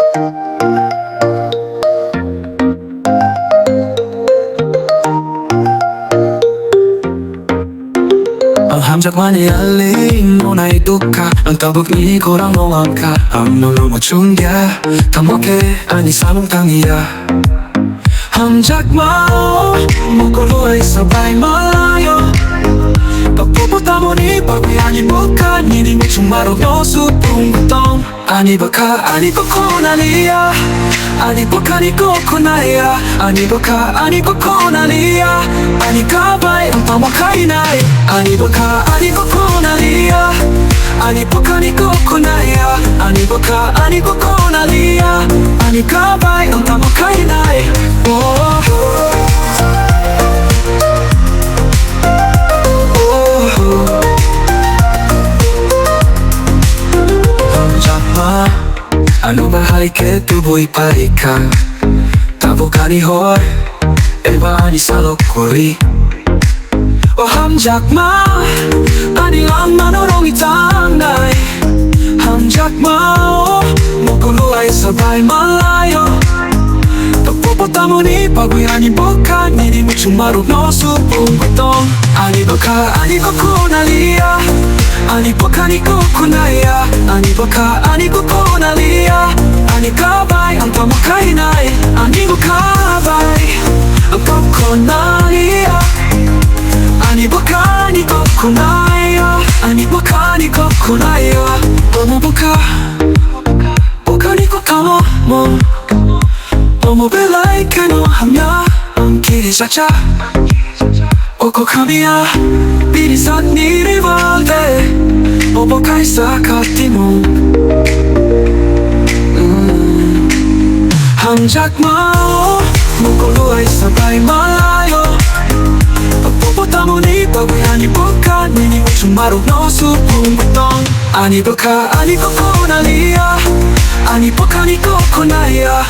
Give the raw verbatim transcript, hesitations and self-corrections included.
Ang hamjakmani aling no nai dukha, ang tabuk nini khorang no langkha. Ang nono muchungya, tamo khe ani samung tangya. Hamjakma o, mokol bai sabai malayo. Papupu tamoni bagwi ani bwkha, nini muchungmarok no supung tong. Ani bwkha, ani bwkha naliya. Ani bwkha ni kok khunaya. Ani bwkha, ani bwkha naliya. Ani kabai ang tamo khainai. Ani bwkha, ani bwkha naliya. Ani bwkha ni kok khunaya. Ani bwkha, ani bwkha naliya. Ani kabai ang tamo khainai. Oh, oh, oh. Hamjakma. Ano bahai khe tubui parikha, tabuk ani hor eba ani salok kori. O hamjakma, ani langmano rongwi tangnai. Hamjakma o, mokol bai sabai malayo. Tapupu tamoni bagwi ani bwkha, nini muchungmarok no supung tong. Ani bwkha, ani bwkha naliya. Ani bwkha ni kok khunaya. Ani bwkha, ani bwkha naliya. Ani kabai ang tamo khainai. Ani bwkha bai ang kok khunaya. Ani bwkha ni kok khunaya. Ani bwkha ni kok khunaya. Omo bwkha. Bwkha ni kok tamo mo. Omo belai kheno hamya. Ang kiri chacha. O kok hamya, bini satni rival de. Obo kaisa khatimung. Mm. Hamjakma o, mokol bai sabai malayo. Papupu tamoni bagwi ani bwkha, nini muchungmarok no supung tong. Ani bwkha, ani kok khunaliya. Ani bwkha ni kok khunaya.